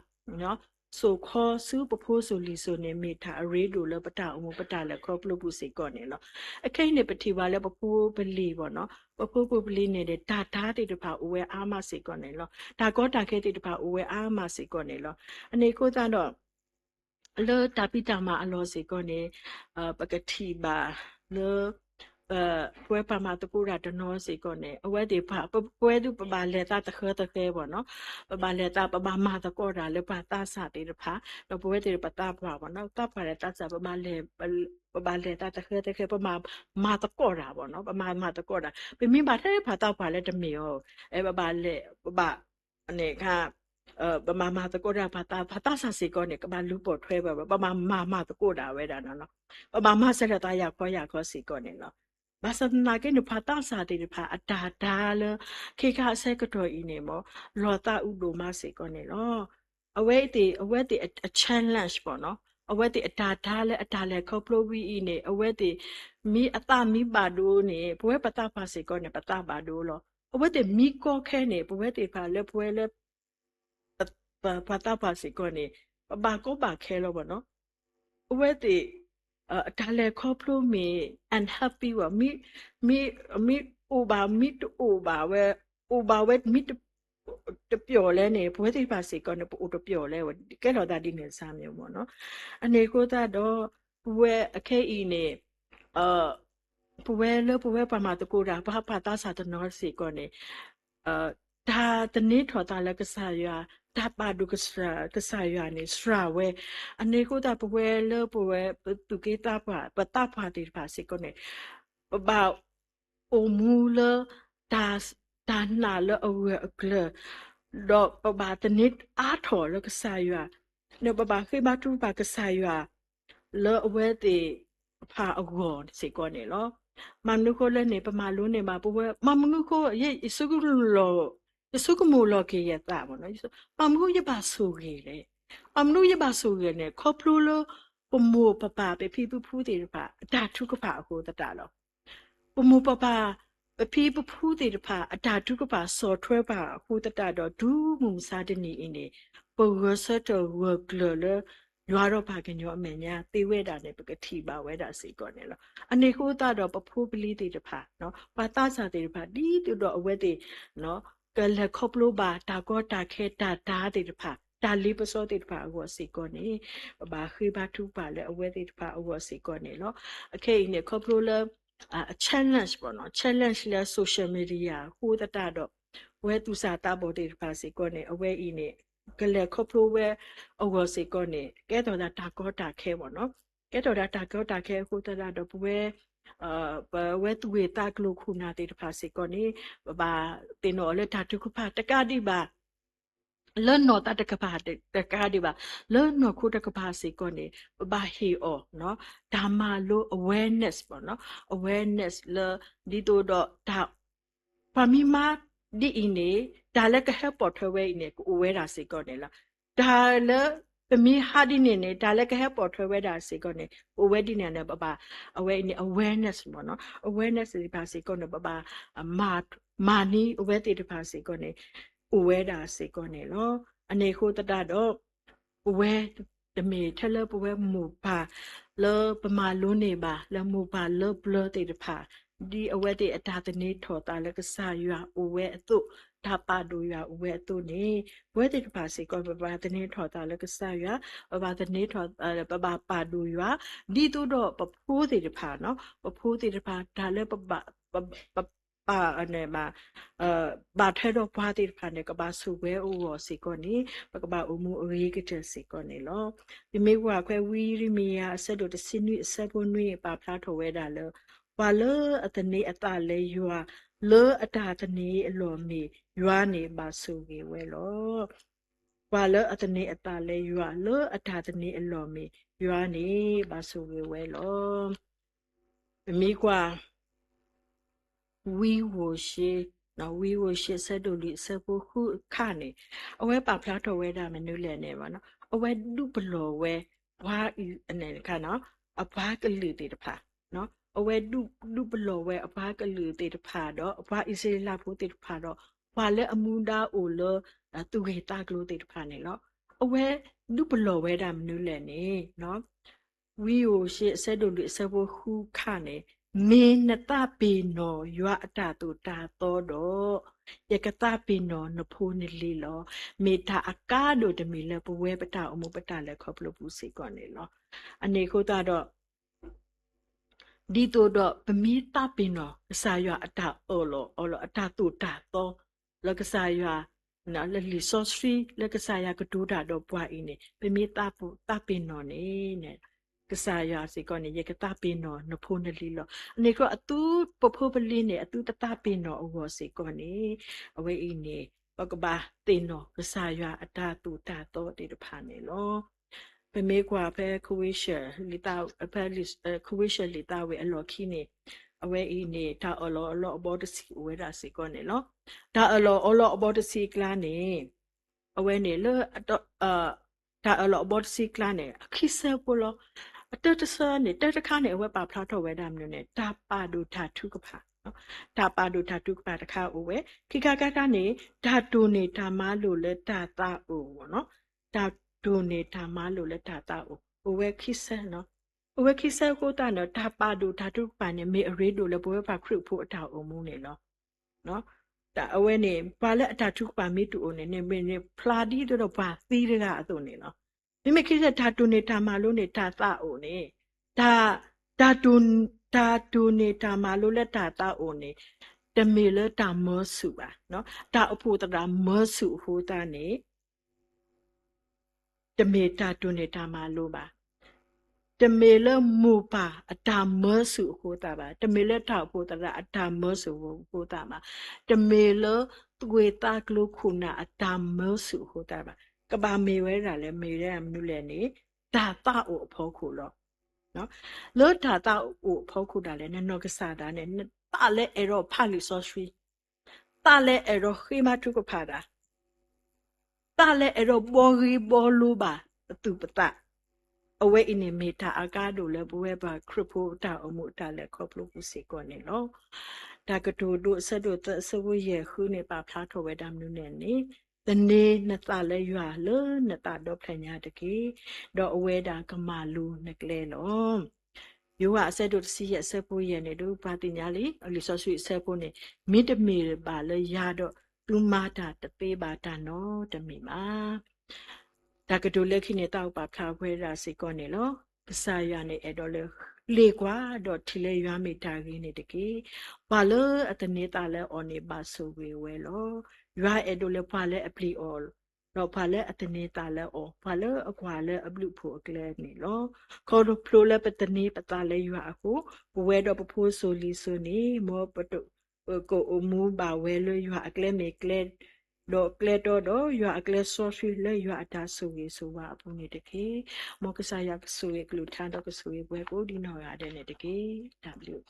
စိာ်ခီဆူပဖိစိၤလံၤစိၤန့ၣ် မ့ၢ်တၢ်အရ့ဒိၣ်လၢပတၢ်အိၣ်မူပတၢ်လဲၤခီဖျိပူၤစ့ၢ်ကီးန့ၣ်လီၤ. အခဲအံၤန့ၣ် ပထံၣ်ဘၣ်လၢပဖိပလံၤဘၣ်နီၤ, ပဖိပလံၤန့ၣ်ဒီး တၢ်တၢ်သ့ၣ်တဖၣ်အိၣ်ဝဲအါမးစ့ၢ်ကီးန့ၣ်လီၤ. တၢ်ကီတၢ်ခဲသ့ၣ်တဖၣ်အိၣ်ဝဲအါမးစ့ၢ်ကီးန့ၣ်လီၤ. အန့ၣ်အဃိသတးဒီး လၢတၢ်ဖံးတၢ်မၤအလီၢ်စ့ၢ်ကီးန့ၣ် ပကထံၣ်ဘၣ်လၢ ပဝဲပှၤမၤသကိးတၢ်တနီၤစ့ၢ်ကီးန့ၣ် အဝဲသ့ၣ်တဖၣ် ပဝဲဒၣ်ပဘၣ်လဲၤသးသဃဲသဃဲဘၣ်နီၤ, ပဘၣ်လဲၤသး ပဘၣ်မၤသကိးတၢ်လၢပှၤသးစၢ်သ့ၣ်တဖၣ်, ဒီးပဝဲသ့ၣ်ပသးပှၢ်ဘၣ်နီၤ, သးပှၢ်ဒီးသးစၢ် ပဘၣ်လဲၤသးသဃဲသဃဲ ပမၤသကိးတၢ်ဘၣ်နီၤ, ပမၤမၤသကိးတၢ်, ပမ့ၢ်ဘၣ်ထဲပှၤသးပှၢ်လၢတမ့ၢ်အီၤ, ပဘၣ်လဲၤ ပဘၣ် န့ၣ်ခါ ပမၤမၤသကိးတၢ် ပှၤသးစၢ်စ့ၢ်ကီးန့ၣ် ကဘၣ်လူၤပိာ်ထွဲဝဲဘၣ်, ပမၤမၤမၤသကိးတၢ်ဝဲဒၣ်နီၤ, ပဘၣ်မၤစၢၤလိာ်သးယၤခီယၤခီစ့ၢ်ကီးန့ၣ်လီၤ. ဘၣ်ဆၣ်သနာ်က့န့ၣ် ပှၤသးစၢ်သ့ၣ်တဖၣ် အတၢ်တၢ်လၢ ခဲခါအဆၢကတီၢ်အံၤန့ၣ်မ့ၢ် လီၤသးအုးဒိၣ်မးစ့ၢ်ကီးန့ၣ်လီၤ. အဝဲသ့ၣ် အဝဲသ့ၣ်အ challenge ဘၣ်နီၤ, အဝဲသ့ၣ်အတၢ်တၢ်လၢအတၢ်လဲၤခီဖျိဝံၤအံၤန့ၣ် အဝဲသ့ၣ် မ့ၢ်အသးမ့ၢ်ဘၣ်ဒိန့ၣ် ပဝဲပသးပှၢ်စ့ၢ်ကီးန့ၣ် ပသးဘၣ်ဒိလီၤ. အဝဲသ့ၣ်မ့ၢ်ကီခဲန့ၣ် ပဝဲသ့ၣ်တဖၣ်လၢပဝဲလၢ ပှၤသးပှၢ်စ့ၢ်ကီးန့ၣ် ပဘၣ်ကီဘၣ်ခဲလီၤဘၣ်နီၤ. အဝဲသ့ၣ် အတၢ်လဲၤခီဖျိမ့ၢ် unhappy ဘၣ်, မ့ၢ် မ့ၢ်အိၣ်ဘၣ် မ့ၢ်တအိၣ်ဘၣ်ဝဲ, အိၣ်ဘၣ်ဝဲမ့ၢ်တပျီၢ်လဲၣ်န့ၣ် ပဝဲသ့ၣ်တဖၣ်စ့ၢ်ကီးန့ၣ် ပအိၣ်တပျီၢ်လဲၣ်ဝဲ ကဲထီၣ်သးဒ်န့ၣ်စ့ၢ်ကီးမ့ၢ်နီၤ. အန့ၣ်အဃိသတးဒီး ပဝဲအခဲအံၤန့ၣ် ပဝဲလၢပဝဲပှၤမၤသကိးတၢ် ပှၤပှၤသးစၢ်တနီၤစ့ၢ်ကီးန့ၣ် တၢ်သန့ၤထီၣ်သးလၢကစၢ်ယွၤ, တၢ်ပာ်ဒိၣ်ကစၢ်ယွၤန့ၣ် စှၤဝဲ. အန့ၣ်အဃိသတး ပဝဲလၢပဝဲပသူၣ်က့သးပှၢ် ပသးပှၢ်သ့ၣ်တဖၣ်စ့ၢ်ကီးန့ၣ် ပဘၣ်အိၣ်မူလၢ တၢ်နာ်လၢအဂၢၢ်အကျၢၤ, ဒီးပဘၣ်သန့ၤအါထီၣ်လၢကစၢ်ယွၤ, ဒီးပဘၣ်ဃ့ဘါထုကဖၣ်ကစၢ်ယွၤ လၢအဝဲသ့ၣ်တဖၣ်အဂီၢ်စ့ၢ်ကီးန့ၣ်လီၤ. မ့ၢ်မနုၤအဃိလဲၣ်န့ၣ် ပမၤလိန့ၢ်ဘၣ်ပဝဲ မ့ၢ်မနုၤအဃိ ယဆိကမိၣ်လီၤက့ၤယသးမ့ၢ်နီၤ, မ့ၢ်မနုၤယဘၣ်ဆိၣ်ဂ့ၤလဲၣ်, မ့ၢ်မနုၤယဘၣ်ဆိၣ်ဂ့ၤန့ၣ် ခီဖျိလၢ ပမိၢ်ပပၢ်ပဖံပဖုသ့ၣ်တဖၣ် အတၢ်ထုကဖၣ်အဃိသတးလီၤ. ပမိၢ်ပပၢ် ပဖံပဖုသ့ၣ်တဖၣ် အတၢ်ထုကဖၣ်ဆီၣ်ထွဲပှၤအဃိသတးဒီး တုၤမုၢ်မဆါတနံၤအံၤန့ၣ် ပဂဲၤဆၢထၢၣ်ဂၢၢ်ကျၢၤလၢ ယွၤဒီးပှၤကညီအမဲာ်ညါသ့ဝဲဒၣ်န့ၣ် ပကထံၣ်ဘၣ်ဝဲဒၣ်စ့ၢ်ကီးန့ၣ်လီၤ. အန့ၣ်အဃိသတးဒီး ပဖိပလံၤသ့ၣ်တဖၣ် ပှၤသးစၢ်သ့ၣ်တဖၣ် ဒ်သိးဒီးအဝဲသ့ၣ် ကလဲၤခီဖျိဘၣ် တၢ်ကီတၢ်ခဲ တၢ်တၢ်သ့ၣ်တဖၣ် တၢ်လ့ပစီသ့ၣ်တဖၣ်အဂီၢ်စ့ၢ်ကီးန့ၣ် ပဘၣ်ဃ့ဘါထုကဖၣ်လၢအဝဲသ့ၣ်တဖၣ်အဂီၢ်စ့ၢ်ကီးန့ၣ်လီၤ. အခဲအံၤန့ၣ် ခီဖျိလၢ အ challenge ဘၣ်နီၤ, challenge လၢ social media အဃိသတးဒီး ပဝဲသူၣ်စၢ်သးဘီၣ်သ့ၣ်တဖၣ်စ့ၢ်ကီးန့ၣ် အဝဲအံၤန့ၣ် ကလဲၤခီဖျိဝဲအဂီၢ်စ့ၢ်ကီးန့ၣ် ကဲထီၣ်ဒၣ်တၢ်ကီတၢ်ခဲဘၣ်နီၤ, ကဲထီၣ်ဒၣ်တၢ်ကီတၢ်ခဲအဃိသတးဒီး ပဝဲ ပဝဲသူၣ်ဂ့ၢ်သးကျိၤခိၣ်နၢ်သ့ၣ်တဖၣ်စ့ၢ်ကီးန့ၣ် ပဘၣ်သ့ၣ်နီၣ်အီၤလၢတၢ်ထုကဖၣ်တကးဒံးဘၣ် လၢနီၢ်သးတကပၤတကးဒံးဘၣ်, လၢနီၢ်ခိတကပၤစ့ၢ်ကီးန့ၣ် ပဘၣ်ဟ့ၣ်အီၤ တၢ်မၤလိ awareness ဘၣ်နီၤ, awareness လၢ ဒ်သိးဒီးတၢ် ပှၤမ့ၢ်မၤဒ်အံၤန့ၣ် တၢ်လၢကဟဲပိာ်ထွဲဝဲအံၤန့ၣ် ကအိၣ်ဝဲဒၣ်စ့ၢ်ကီးန့ၣ်လီၤ. တၢ်လၢ ပမ့ၢ်ဟးဒ်န့ၣ်န့ၣ် တၢ်လၢကဟဲပိာ်ထွဲဝဲဒၣ်စ့ၢ်ကီးန့ၣ် ကအိၣ်ဝဲဒ်န့ၣ်န့ၣ် ပဘၣ် အဝဲအံၤန့ၣ် awareness ဘၣ်နီၤ, awareness သ့ၣ်တဖၣ်စ့ၢ်ကီးန့ၣ် ပဘၣ် မၤန့ၢ်အဝဲသ့ၣ်တဖၣ်စ့ၢ်ကီးန့ၣ် အိၣ်ဝဲဒၣ်စ့ၢ်ကီးန့ၣ်လီၤ. အန့ၣ်အဃိသတးဒီး ပဝဲ တမ့ၢ်ထဲလၢပဝဲမိၢ်ပၢ် လၢပမၤလိန့ၢ်ဘၣ် လၢမိၢ်ပၢ်လၢပျၢၤသ့ၣ်တဖၣ် ဒ်အဝဲသ့ၣ်အတၢ်သန့ၤထီၣ်သးလၢကစၢ်ယွၤအိၣ်ဝဲအသိး တၢ်ပာ်ဒိၣ်ယွၤအိၣ်ဝဲအသိးန့ၣ် ပဝဲသ့ၣ်တဖၣ်စ့ၢ်ကီး ပဘၣ်သန့ၤထီၣ်သးလၢကစၢ်ယွၤ ပဘၣ်သန့ၤထီၣ် ပဘၣ်ပာ်ဒိၣ်ယွၤ ဒ်သိးဒီးပဖိသ့ၣ်တဖၣ်နီၤ ပဖိသ့ၣ်တဖၣ် တၢ်လၢပဘၣ် ပ ပ ပာ်န့ၣ်ဘၣ် ဘၣ်ထွဲဒီးပှၤသ့ၣ်တဖၣ်န့ၣ် ကဘၣ်ဆိၣ်ဝဲအဂီၢ်စ့ၢ်ကီးန့ၣ် ပကဘၣ်အိၣ်မူအဂ့ၤကတၢၢ်စ့ၢ်ကီးန့ၣ်လီၤ. ပမ့ၢ်ကွၢ်ခွဲးဝံယံးရမံယၤ အဆၢဒိၣ်တဆံနွံ အဆၢဖိနွံ ပာ်ဖျါထီၣ်ဝဲဒၣ်လၢ ပှၤလၢအသန့ၤအသးလၢယွၤ လၢအတၢ်သန့ၤအလီၢ်မ့ၢ်ယွၤန့ၣ် ဘၣ်ဆိၣ်ဂ့ၤဝဲလီၤ. ပှၤလၢအသန့ၤအသးလၢယွၤ လၢအတၢ်သန့ၤအလီၢ်မ့ၢ်ယွၤန့ၣ် ဘၣ်ဆိၣ်ဂ့ၤဝဲလီၤ. ပမ့ၢ်ကွၢ် ဝံဧိၤၡ့, ဝံဧိၤၡ့ အဆၢဒိၣ်လွံၢ် အဆၢဖိဃုအခါန့ၣ် အဝဲပာ်ဖျါထီၣ်ဝဲဒၣ်မနုၤလဲၣ်န့ၣ် အဝဲဒုးပလီၢ်ဝဲ ပှၤအံၤန့ၣ် အပှၤကလုာ်သ့ၣ်တဖၣ် အဝဲဒုးပလီၢ်ဝဲအပှၤကလုာ်သ့ၣ်တဖၣ်ဒီး အပှၤအံၣ်စရ့လးဖိသ့ၣ်တဖၣ်ဒီး ပှၤလၢအမူဒါအိၣ်လၢ သူၣ်ဂ့ၢ်သးကျိၤသ့ၣ်တဖၣ်န့ၣ်လီၤ. အဝဲ ဒုးပလီၢ်ဝဲဒၣ်မနုၤလဲၣ်န့ၣ်, ဝံဧိၤၡ့အဆၢဒိၣ်လွံၢ်အဆၢဖိဃုခါန့ၣ်, မ့ၢ်နသးပ့ၤနီၣ်ယွၤအတၢ်သိၣ်တၢ်သီဒီး, ယကသးပ့ၤနီၣ်နဖိနလံၤလီၤ. မ့ၢ်တၢ်အကါဒိၣ်တမံၤလၢပဝဲပတၢ်အိၣ်မူပတၢ်လဲၤခီဖျိပူၤစ့ၢ်ကီးန့ၣ်လီၤ. အန့ၣ်အဃိသတးဒီး ဒ်သိးဒီးပမ့ၢ်သးပ့ၤနီၣ်ကစၢ်ယွၤအတၢ်အၢၣ်လီၤအီလီၤ အတၢ်သိၣ်တၢ်သီ လၢကစၢ်ယွၤ, လၢလံာ်စီဆှံ လၢကစၢ်ယွၤကတိၤတၢ်ဒီးပှၤအံၤန့ၣ် ပမ့ၢ်သးပ့ၤနီၣ်န့ၣ်, ကစၢ်ယွၤစ့ၢ်ကီးန့ၣ် ယကသးပ့ၤနီၣ်နဖိနလံၤလီၤ. အန့ၣ်အဃိ အသုပဖိပလံၤန့ၣ် အသုတသးပ့ၤနီၣ်အဂီၢ်စ့ၢ်ကီးန့ၣ်, အဝဲအံၤန့ၣ် ပကဘၣ်သ့ၣ်နီၣ်ကစၢ်ယွၤအတၢ်သိၣ်တၢ်သီသ့ၣ်တဖၣ်န့ၣ်လီၤ. ပမ့ၢ်ကွၢ်ဖဲ ကဝ့ၤရှၢၣ်လံာ်သးဝံၣ်အလီၢ်ခံန့ၣ်, အဝဲအံၤန့ၣ် တၢ်အၢၣ်လီၤအီလီၤအဘီတဆံအိၣ်ဝဲဒၣ်စ့ၢ်ကီးန့ၣ်လီၤ. တၢ်အၢၣ်လီၤအီလီၤအဘီတဆံအကျါန့ၣ်, အဝဲန့ၣ်လၢ တၢ်အၢၣ်လီၤအဘီတဆံအကျါန့ၣ် အခံဆၢဖိလီၤ. အတၢတဆၢန့ၣ် တၢတခါန့ၣ် အဝဲပာ်ဖျါထီၣ်ဝဲဒၣ်မနုၤန့ၣ် တၢ်ပာ်ဒိၣ်တၢ်ထုကဖၣ်, တၢ်ပာ်ဒိၣ်တၢ်ထုကဖၣ်တခါအိၣ်ဝဲ, ခံခါတခါန့ၣ် တၢ်တိၢ်န့ၢ်တၢ်မၤလိာ်လၢတၢ်သးအိၣ်, တၢ်တိၢ်န့ၢ်တၢ်မၤလိာ်လၢတၢ်သးအိၣ် အိၣ်ဝဲခံဆၢ, အိၣ်ဝဲခံဆၢအဃိသတးန့ၣ် တၢ်ပာ်ဒိၣ်တၢ်ထုကဖၣ်န့ၣ် မ့ၢ်အရ့ဒိၣ်လၢပဝဲပှၤခရံာ်ဖိအတၢ်အိၣ်မူန့ၣ်လီၤ. အဝဲန့ၣ် ပှၤလၢအတၢ်ထုကဖၣ်မ့ၢ်တအိၣ်န့ၣ် မ့ၢ်န့ၣ်ဖျါဒ်သိးဒီးပှၤသံတဂၤအသိးန့ၣ်လီၤ. မ့မ့ၢ်ခံဆၢ တၢ်တိၢ်န့ၢ်တၢ်မၤလိာ်န့ၣ် တၢ်သးအိၣ်န့ၣ်, တၢ်, တၢ်တိၢ်န့ၢ်တၢ်မၤလိာ်လၢတၢ်သးအိၣ်န့ၣ် တမ့ၢ်လၢတၢ်မၢဆူၣ်ဘၣ်, တၢ်အိၣ်ဖှိၣ်သရၣ်မၢဆူၣ်အဃိသတးန့ၣ် တမ့ၢ်တၢ်တိၢ်န့ၢ်တၢ်မၤလိာ်ဘၣ်. တမ့ၢ်လၢမိၢ်ပၢ်အတၢ်မၢဆူၣ်အဃိသတးဘၣ်. တမ့ၢ်လၢတၢ်အိၣ်ဖှိၣ်သရၣ်အတၢ်မၢဆူၣ်အဃိသတးဘၣ်. တမ့ၢ်လၢသူၣ်ဂ့ၤသးကျိၤခိၣ်နၢ်အတၢ်မၢဆူၣ်အဃိသတးဘၣ်. ကဘၣ်မ့ၢ်ဝဲဒၣ်လဲၣ်, မ့ၢ်ဝဲဒၣ်မနုၤလဲၣ်န့ၣ် တၢ်သးအိၣ်အဖီခိၣ်လီၤ. လၢတၢ်သးအိၣ်အဖီခိၣ်ဒၣ်လဲာ် နနီၢ်ကစၢ်ဒၣ်န့ၣ် နသးလၢအဲၣ်ဒိးဖးလံာ်စီဆှံ သးလၢအဲၣ်ဒိးဃ့မၤထုကဖၣ်တၢ်, သးလၢအဲၣ်ဒိးဘှီဂ့ၤဘှီလိဘၣ်ပသူၣ်ပသး, အဝဲအံၤန့ၣ်မ့ၢ်တၢ်အကါဒိၣ်လၢပဝဲပှၤခရံာ်ဖိတၢ်အိၣ်မူအတၢ်လဲၤခီဖျိပူၤစ့ၢ်ကီးန့ၣ်လီၤ. တၢ်ကတိၤဒိအဆၢဒိၣ်သၢအဆၢဖိယဲၢ်ဃုန့ၣ် ပာ်ဖျါထီၣ်ဝဲဒၣ်မနုၤလဲၣ်န့ၣ်, သန့ၤနသးလၢယွၤလၢနသးဒီဖျၢၣ်ညါတက့ၢ်, ဒီးအဝဲဒၣ်ကမၤလိၤနကျဲလီၤ. ယိၤဟၣ်အဆၢဒိၣ်တဆံယဲၢ်အဆၢဖိယဲၢ်န့ၣ် ဒ်ပှၤသ့ၣ်ညါလံ, လံာ်စီဆှံအဆၢဖိန့ၣ်, မ့တမ့ၢ်ဘၣ်လၢယၤဒီး သုမၤတၢ်တသ့ဘၣ်တၢ်နီတမံၤဘၣ်. တၢ်ကတိၤလၢခံန့ၣ် သးအိၣ်ပာ်ဖျါဝဲဒၣ်စ့ၢ်ကီးန့ၣ်လီၤ. ကစၢ်ယွၤန့ၣ်အဲၣ်ဒိးလၢ လှ့ၣ်ကွၢ်ဒီးထံၣ်လၢယွၤမ့ၢ်တၢ်ဂ့ၤန့ၣ်တက့ၢ်. ပှၤလၢအသန့ၤသးလၢအီၤန့ၣ် ဘၣ်ဆိၣ်ဂ့ၤဝဲလီၤ. ယွၤအဲၣ်ဒိးလၢပှၤလၢအပျံၤအီၤ, ဒီးပှၤလၢအသန့ၤသးလၢအီၤ, ပှၤလၢအကွၢ်လၢအဘျုးအဖှိၣ်အကျဲန့ၣ်လီၤ. ခီဖျိလၢပသန့ၤပသးလၢယွၤအဃိ, ပဝဲဒီးပဖိစိၤလံၤစိၤန့ၣ် မ်ပ ကအိၣ်မူဘၣ်ဝဲလၢယွၤအကျဲမ့ၢ်ကျဲ, ဒီးကျဲတီဒီးယွၤအကျဲစီဆှံလၢယွၤအတၢ်ဆိၣ်ဂ့ၤဆိၣ်ဝါအပူၤန့ၣ်တက့ၢ်. မ်ကစၢ်ယွၤကဆိၣ်ဂ့ၤကလုၢ်ကထါဒီးကဆိၣ်ဂ့ၤပှၤကိးဒ်နီၢ်ဂၤဒဲးန့ၣ်တက့ၢ်. တၢ်ဘျုး